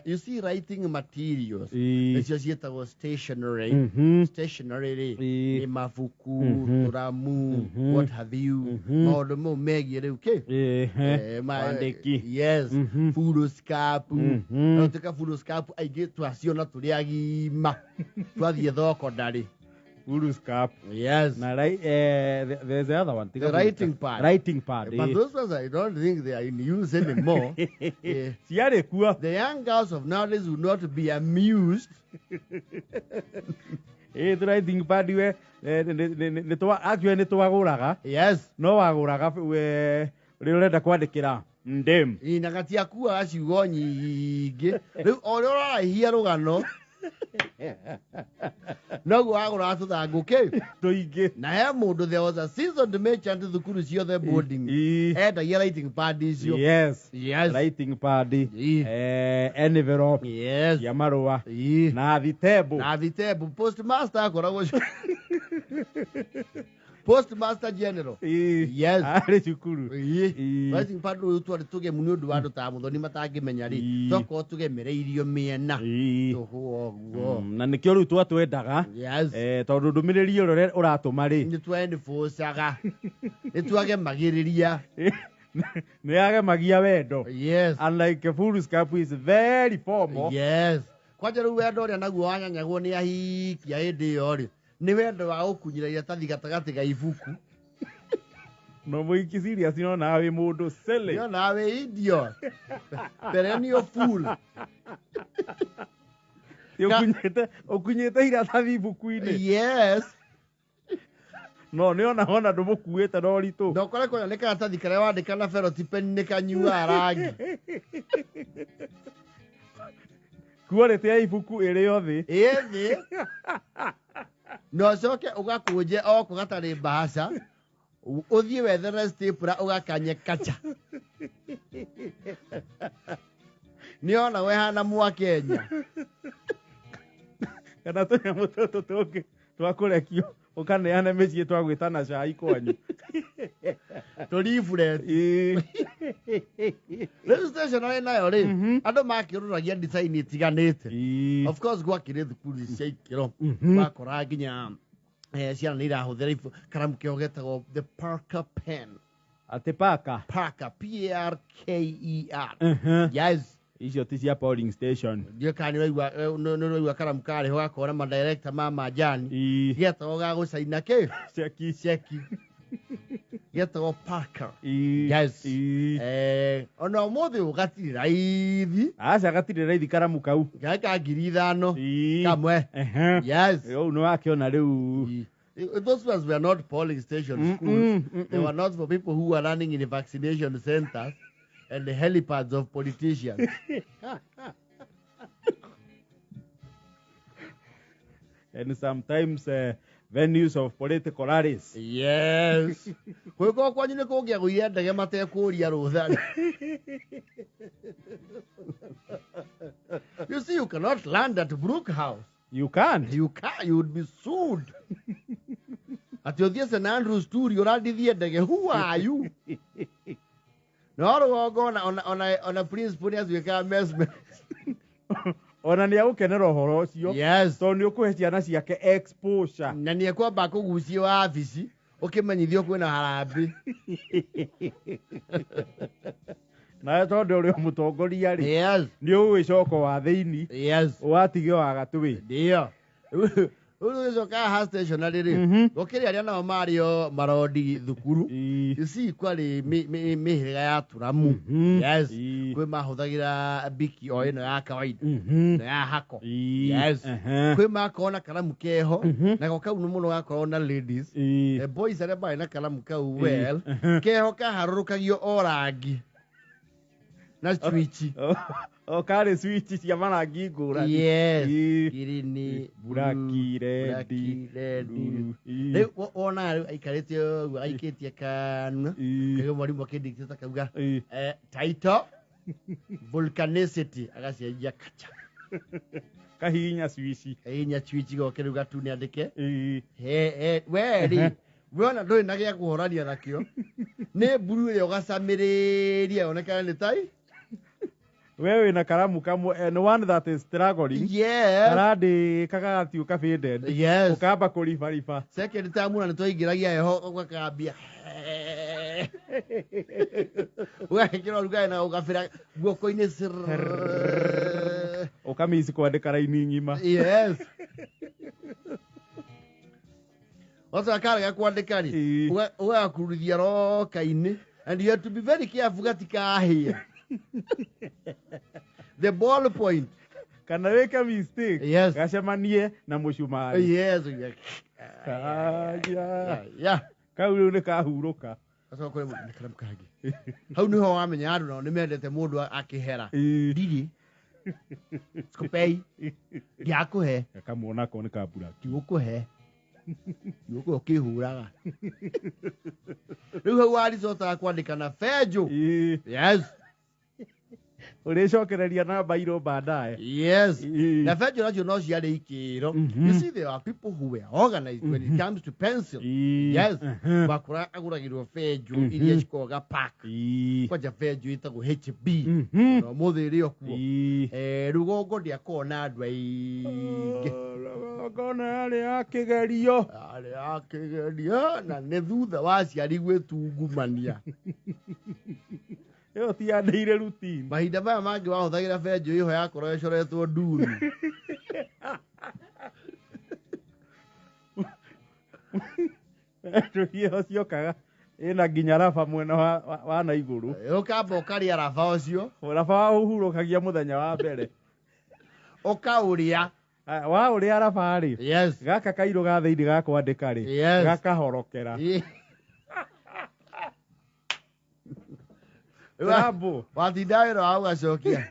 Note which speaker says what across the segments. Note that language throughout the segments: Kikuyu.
Speaker 1: You see, writing materials nĩcio ciĩtagwo stationery. Stationery rĩ, nĩ mabuku, tũramu, what have you, maũndũ mau megiĩ rĩu kĩ.
Speaker 2: Wandĩki.
Speaker 1: Yes. Foolscap. No tuĩka foolscap aingĩ twaciona tũrĩ agima twathiĩ thoko ndarĩ.
Speaker 2: Foolscap.
Speaker 1: Yes.
Speaker 2: Na there's the other one.
Speaker 1: The writing pad.
Speaker 2: Writing pad.
Speaker 1: But those ones, I don't think they are in use anymore.
Speaker 2: Ciarĩ kuo.
Speaker 1: The young girls of nowadays will not be amused.
Speaker 2: Ĩ writing pad we nĩ twa actually nĩ twagũraga. No wagũraga we rĩrĩa ũrenda kwandĩkĩra ndem.
Speaker 1: Ĩ, na gatiakuaga ciugo nyingĩ. Rĩu o ũrĩa ũraraihia rũgano noguo wagũraga tũthangũ kĩ
Speaker 2: tũingĩ.
Speaker 1: Na he mũndũ, there was a seasoned merchant thukuru ciothe boarding endagia writing pad icio. Yes.
Speaker 2: Writing pad, envelope cia marũa na thitembũ.
Speaker 1: Na thitembũ. Postmaster akoragwo postmaster general. Yes.
Speaker 2: Arĩ cukuru.
Speaker 1: Writing pad rĩu twarĩ tũgemu nĩ ũndũ wa andũ ta Mũthoni matangĩmenya rĩ, tokorwo tũgemereirio mĩena tũhũa ũguo.
Speaker 2: Na nĩkĩo rĩu twatwendaga. Tondũ ndũmĩrĩri ĩyo ũratũma rĩ,
Speaker 1: nĩ twendibocaga, nĩ twagemagĩrĩria.
Speaker 2: Nĩ yagemagia wendo. Unlike a foolscap is very formal.
Speaker 1: Yes. Kwanja rĩu wendo ũrĩa naguo wanyanyagwo nĩ ahikia hĩndĩ ĩyo rĩ, nĩ wendo wa gũkunyĩra iratathi gatagatĩ ga ibuku.
Speaker 2: No mũhiki serious nĩonaga wĩ mũndũ silly.
Speaker 1: Nĩonaga wĩ idiot. Perennial fool.
Speaker 2: Ũkunyĩte iratathi ibuku-inĩ.
Speaker 1: Yes.
Speaker 2: No nĩona ona ndũmũkuĩte na ũritũ.
Speaker 1: Na ũkore kwĩna nĩ karatathi karĩa wandĩka na feroti pen nĩ kanyuaga rangi.
Speaker 2: Quality ya ibuku ĩrĩ o thĩ.
Speaker 1: Ĩ thĩ. Na ũcoke ũgakũnje oko gatarĩ mbahaca, ũthiĩ wethere stapler ũgakanye kacha. Nĩona we hana Mwakenya.
Speaker 2: Kana tũnyamũ tũtũ tũngĩ twa kũrekio ũkaneana mĩciĩ twa gwĩtana cai kwanyu.
Speaker 1: Tũribũreti. Rĩu stationery nayo rĩ, andũ makĩũrũragia design itiganĩte. Of course gwakĩrĩ thukuru cia ikĩro, wakora nginya ciana nĩ irahũthĩra karamu kĩo getagwo the Parker pen.
Speaker 2: Atĩ Parker?
Speaker 1: Parker, P A R K E R. Yes.
Speaker 2: Icio ti cia polling station.
Speaker 1: Ndiũĩ kana nĩ ũraigua karamu karĩ ho gakorwo na madirector ma majani. Getagwo ga gũcaina kĩ?
Speaker 2: Ceki.
Speaker 1: Ceki. Getagwo Parker. Yes. Ona ũmũthĩ ũyũ gatirĩ raithi.
Speaker 2: Aca gatirĩ raithi karamu kau.
Speaker 1: Gaka ka 5,000. Kamwe. Yes.
Speaker 2: Ũũ nĩ wakĩona rĩu.
Speaker 1: Those ones were not polling station schools. They were not for people who were running in the vaccination centers and the helipads of politicians.
Speaker 2: And sometimes venues of political rallies.
Speaker 1: Yes. Gwĩko kwanyu nĩ kũngĩagũire ndege matekũria rũtha. You see, you cannot land at Brook House.
Speaker 2: You can't.
Speaker 1: You can't. You would be sued. Atĩ ũthiĩ St Andrews Studio ũrandithie ndege. Who are you? No rũgongo ona principal nĩ atuĩkaga mess.
Speaker 2: Ona nĩ agũkenera ũhoro ũcio.
Speaker 1: Yes.
Speaker 2: Tondũ nĩ ũkũhe ciana ciake exposure.
Speaker 1: Na nĩ ekwamba kũgucio wabici ũkĩmenyithio kwĩna harambee.
Speaker 2: Nawe tondũ ũrĩ o mũtongoria rĩ,
Speaker 1: Yes.
Speaker 2: nĩ ũgwĩcoka wa thĩinĩ.
Speaker 1: Yes.
Speaker 2: Watige wa gatwĩ.
Speaker 1: Ndio. Rĩu ũgĩcoka haha stationery rĩ, gũkĩrĩ arĩa nao marĩ o marondi thukuru. You see, kwarĩ mĩhĩrĩga ya tũramu. Yes. Kwĩ mahũthagĩra biki o ĩno ya kawaida. Ĩno ya hako. Yes. Kwĩ makorwo na karamu keho, nako kau nĩ mũno gakorwo na ladies. Boys arĩa marĩ na karamu kau well, keho kaharũrũkagio o rangi. Na switch.
Speaker 2: O karĩ switch cia marangi ngũrani.
Speaker 1: Yes. Green,
Speaker 2: Black,
Speaker 1: blue,
Speaker 2: red,
Speaker 1: black, red.
Speaker 2: blue.
Speaker 1: Rĩu wonaga rĩu aikarĩte ũguo aikĩtie kanua. Kaigua mwarimũ akĩndictate akauga, title, volcanicity, agacenjia kacha.
Speaker 2: Kahihinya switch.
Speaker 1: Kahihinya switch goke rĩu gatune andĩke. He, he, we rĩ, we ona ndũrĩ na gĩa kũhorania nakĩo. Nĩ mburu ĩrĩa ũgacamĩrĩria yonekane nĩ tai.
Speaker 2: We wĩna karamu kamwe and one that is struggling.
Speaker 1: Yes.
Speaker 2: Karandĩka gagatuĩka faded.
Speaker 1: Yes.
Speaker 2: Ũkamba kũribariba.
Speaker 1: Second time na nĩtwaingĩragia heho ũgakambia ũgekĩra ũrugarĩ na ũgabĩra guoko-inĩ srrrr.
Speaker 2: Ũkamici kwandĩka raini ng'ima.
Speaker 1: Yes, wacoka karega kwandĩka rĩ, ũgagakururithia roka-inĩ, and you have to be very careful gatikahĩe the ball point.
Speaker 2: Kana wĩke mistake.
Speaker 1: Yes.
Speaker 2: Gacemanie na mũcumarĩ.
Speaker 1: Yes.
Speaker 2: Aya.
Speaker 1: Yeah.
Speaker 2: Kau rĩu nĩ kahurũka.
Speaker 1: Gacoka kũrĩ mũndũ nĩ karamu kangĩ hau nĩho wamenya andũ nao nĩ mendete mũndũ akĩhera. Ndirĩ sikupei, ndiakũhe.
Speaker 2: Kamwe nako nĩ ka black.
Speaker 1: Ndigũkũhe, ndigũkũhe, ũkĩhũraga rĩu hau waricotaga kwandĩka na benjũ. Yes.
Speaker 2: Ũrĩcokereria na bairo baadaye.
Speaker 1: Yes. Na benjũ nacio no ciarĩ ikĩro. You see, there are people who were organized when it comes to pencil. Yes. Wakora agũragĩrwo benjũ iria cikoragwo pack. Kwanja benjũ ĩtagwo HB. Na ũmũthĩ ĩrĩ o kuo. Rũgongo ndĩakoragwo na andũ aingĩ.
Speaker 2: Rũgongo yarĩ ya kĩgerio.
Speaker 1: Yarĩ ya kĩgerio na nĩ thutha wa aciari gwĩtungumania.
Speaker 2: Ĩyo ti ya daily routine.
Speaker 1: Mahinda maya mangĩ wahũthagĩra benjũ ĩho yakorwo ĩcoretwo nduni.
Speaker 2: Benjũ ĩyo ciokaga ĩna nginya raba mwena wa na igũrũ.
Speaker 1: Ũkamba ũkarĩa raba ũcio.
Speaker 2: Raba ũhurũkagia mũthenya wa mbere.
Speaker 1: Ũkaũrĩa.
Speaker 2: Wa ũrĩa raba rĩ.
Speaker 1: Yes.
Speaker 2: Gaka kairũ ga thĩinĩ ga kwandĩka rĩ.
Speaker 1: Yes.
Speaker 2: Gakahorokera. Rambo.
Speaker 1: Watinda wĩra wa ũgacokia.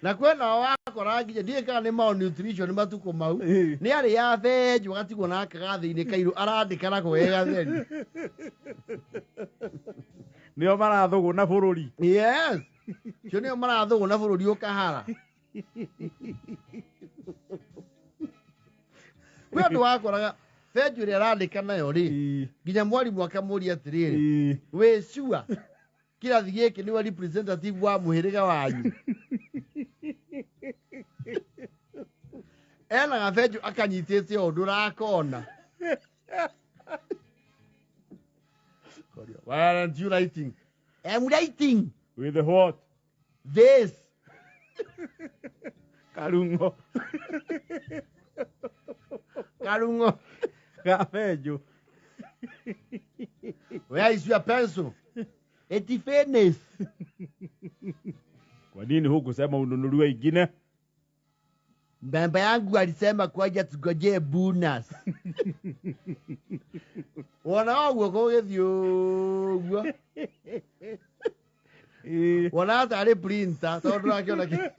Speaker 1: Na kwĩna wakora nginya ndiũĩ kana nĩ malnutrition matukũ mau. Nĩ arĩ ya benjũ agatigwo nake ga thĩinĩ kairũ arandĩka nako ge gatheri.
Speaker 2: Nĩo marathũgũna bũrũri.
Speaker 1: Yes. Cio nĩo marathũgũna bũrũri ũkahara. Kwĩ andũ wakoraga benjũ ĩrĩa arandĩka nayo rĩ, nginya mwarimũ akamũria atĩrĩrĩ, wĩ sure kĩrathi gĩkĩ nĩwe representative wa mũhĩrĩga wanyu? Ena gabenjũ akanyitĩte o ũndũ ũrakona. Why aren't you writing? I'm writing.
Speaker 2: With what?
Speaker 1: This.
Speaker 2: Karungo.
Speaker 1: Karungo.
Speaker 2: Gabenjũ.
Speaker 1: Where is your pencil? Eti fitness.
Speaker 2: Kwa nini hukusema ununuliwe ingine?
Speaker 1: Baba yangu alisema kwaja tugojee bonus. Wona ũguo kũgĩthiĩ ũguo. Wona tarĩ printer tondũ ndũrakĩona kĩ.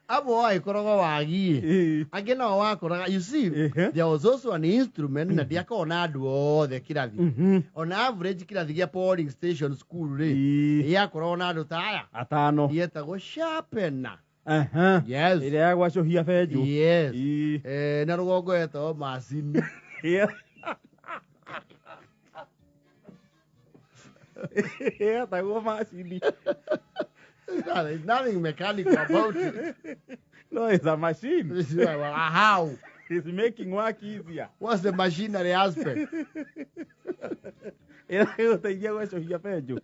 Speaker 1: Amwe wagĩkoragwo wagiĩ. Angĩ nao wakoraga, you see, there was also an instrument na ndiakoragwo na andũ othe kĩrathi. On average kĩrathi gĩa polling station school rĩ, gĩakoragwo na andũ ta aya.
Speaker 2: Atano.
Speaker 1: Yetagwo sharpener. Yes.
Speaker 2: Ĩrĩa ya gwacũhia benjũ.
Speaker 1: Yes. Na rũgongo yetagwo macini.
Speaker 2: Yetagwo macini.
Speaker 1: There's nothing mechanical about it.
Speaker 2: No, it's a machine.
Speaker 1: How?
Speaker 2: It's making work easier.
Speaker 1: What's the machinery aspect?
Speaker 2: Ĩragũteithia gwacũhia benjũ.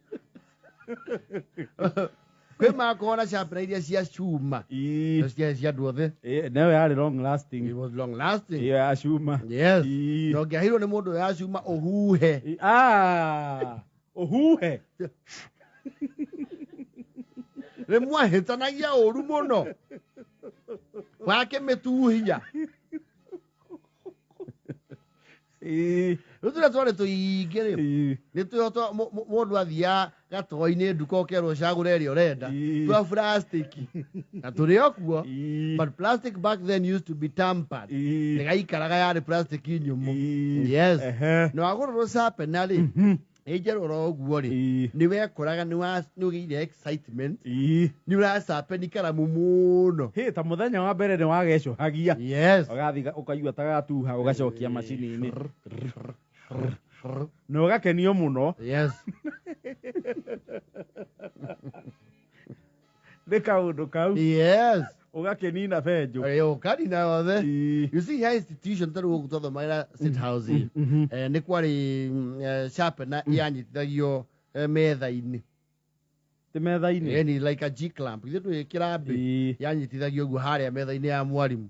Speaker 1: Kwĩ makoragwo na sharpener iria cia cuma. Cia cia andũ othe.
Speaker 2: Nayo yarĩ long lasting.
Speaker 1: It was long lasting.
Speaker 2: Ĩyo ya cuma.
Speaker 1: Yes. Na ũngĩahirwo nĩ mũndũ ya cuma ũhuhe.
Speaker 2: Ũhuhe.
Speaker 1: Nĩ mwahĩtanagia ũru mũno. Wakĩmĩtuhia. Rĩu tũrĩa twarĩ tũingĩ rĩ, nĩ tũo mũndũ athiaga gatoo-inĩ nduka ũkerwo ũcagũre ĩrĩa ũrenda. Twa plastic. Na tũrĩ o kuo. But plastic back then used to be tampered. Nĩ gaikaraga yarĩ plastic nyũmũ. Yes. Na wagũrĩrwo sharpener rĩ, Ĩ njerũ oro ũguo rĩ, nĩ wekoraga nĩ ũgĩire excitement, nĩ ũracapeni karamu mũno.
Speaker 2: Hĩ, ta mũthenya wa mbere nĩ wagecũhagia.
Speaker 1: Yes.
Speaker 2: Ũgathiĩ ũkaigua ta gatuha ũgacokia macini-inĩ. Na ũgakenio mũno.
Speaker 1: Yes.
Speaker 2: Nĩ kaũndũ kau.
Speaker 1: Yes.
Speaker 2: Ũgakĩnina benjũ.
Speaker 1: Ũkanina yothe. You see, he institution ta rĩu gũkũ twathomagĩra State House ĩ, nĩ kwarĩ sharpener yanyitithagio metha-inĩ.
Speaker 2: Ti metha-inĩ?
Speaker 1: Ĩni like a G clamp. Ithuĩ tũĩ kĩrambĩ. Yanyitithagio ũguo harĩa metha-inĩ ya mwarimũ.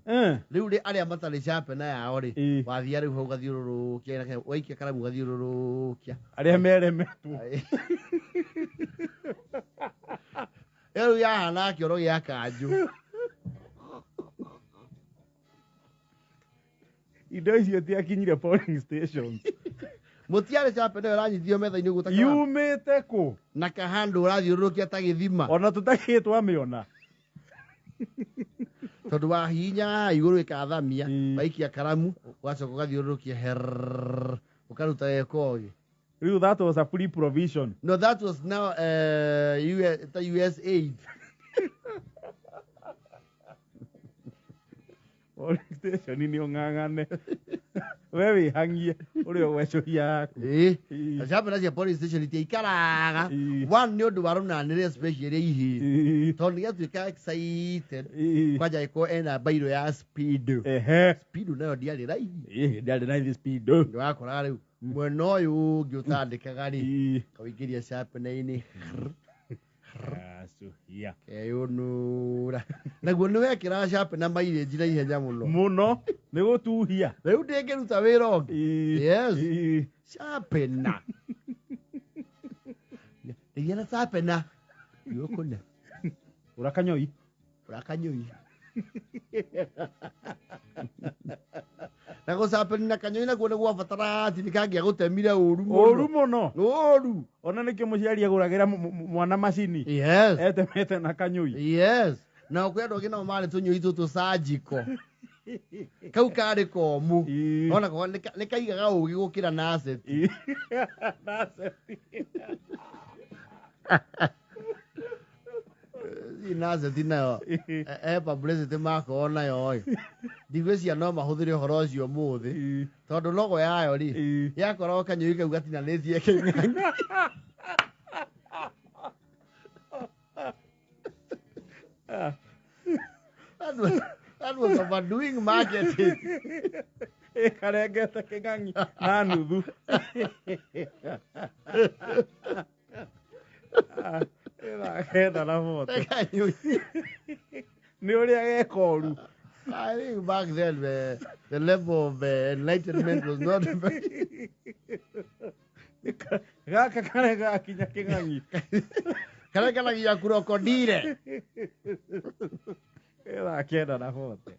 Speaker 1: Rĩu rĩ arĩa matarĩ sharpener yao rĩ, wathiaga rĩu hau ũgathiũrũrũkia, waikia karamu ũgathiũrũrũkia.
Speaker 2: Arĩa meremetwo.
Speaker 1: Rĩu yahana kĩoro gĩa kanjũ.
Speaker 2: Indo icio itiakinyire polling stations.
Speaker 1: Mũtiarĩ sharpener ĩyo ĩranyitithio metha-inĩ ũguo ta karamu.
Speaker 2: Yumĩte kũ?
Speaker 1: Na kahandũ ũrathiũrũrũkia ta gĩthima.
Speaker 2: Ona tũtakĩĩ twamĩona.
Speaker 1: Tondũ wahihinya igũrũ ĩkathamia, waikia karamu, ũgacoka ũgathiũrũrũkia herrrr, ũkaruta gekogĩ.
Speaker 2: Rĩu that was a free provision.
Speaker 1: No, that was now US, ta USAID.
Speaker 2: Polling station nĩ ũng'ang'ane. We wĩhang'ie ũrĩa ũgwecũhia yaku.
Speaker 1: Ĩĩ. Sharpener cia polling station itiaikaraga. One nĩ ũndũ wa rũnanĩre especially ihĩĩ. Tondũ nĩgĩatuĩka excited. Kwanja ĩkorwo ena bairo ya speed. Speed nayo ndiarĩ raithi.
Speaker 2: Ĩĩ, ndiarĩ raithi speed.
Speaker 1: Nĩwakoraga rĩu mwena ũyũ ũngĩ ũtandĩkaga rĩ, kaũingĩria sharpener-inĩ.
Speaker 2: Acũhia.
Speaker 1: Keyũnũra. Naguo nĩ wekĩraga sharpener mileage na ihenya mũno.
Speaker 2: Mũno, nĩ gũtuhia.
Speaker 1: Rĩu ndĩngĩruta wĩra ũngĩ. Yes. Sharpener. Ndeithia na sharpener. Yũkũne.
Speaker 2: Ũra kanyoi.
Speaker 1: Ũra kanyoi. Na gũcapeni na kanyoi nakuo nĩ gwabataraga atĩ nĩ kangĩagũtemire ũru mũno.
Speaker 2: Ũru mũno.
Speaker 1: Ũru.
Speaker 2: Ona nĩkĩo mũciari agũragĩra mwana macini.
Speaker 1: Yes.
Speaker 2: Etemete na kanyoi.
Speaker 1: Yes. Na kwĩ andũ angĩ nao marĩ tũnyoi tũtũ surgical. Kau karĩ komũ. Ona ko nĩ kaigaga ũgĩ gũkĩra naceti.
Speaker 2: Naceti.
Speaker 1: Naceti nayo. Publicity makorwo nayo ĩ. Ndigwĩciria no mahũthĩre ũhoro ũcio ũmũthĩ. Tondũ logo yayo rĩ, yakoragwo kanyoi kau gatinanĩtie kĩng'ang'i. That was overdoing marketing.
Speaker 2: Ĩkarengete kĩng'ang'i na nuthu. Ĩthakenda na moto.
Speaker 1: Kanyoi.
Speaker 2: Nĩ ũrĩa geka ũru.
Speaker 1: I think back then the level of enlightenment was not very.
Speaker 2: Gaka kare gakinya kĩng'ang'i.
Speaker 1: Kare karagia krokodile.
Speaker 2: Ĩthakenda na bote.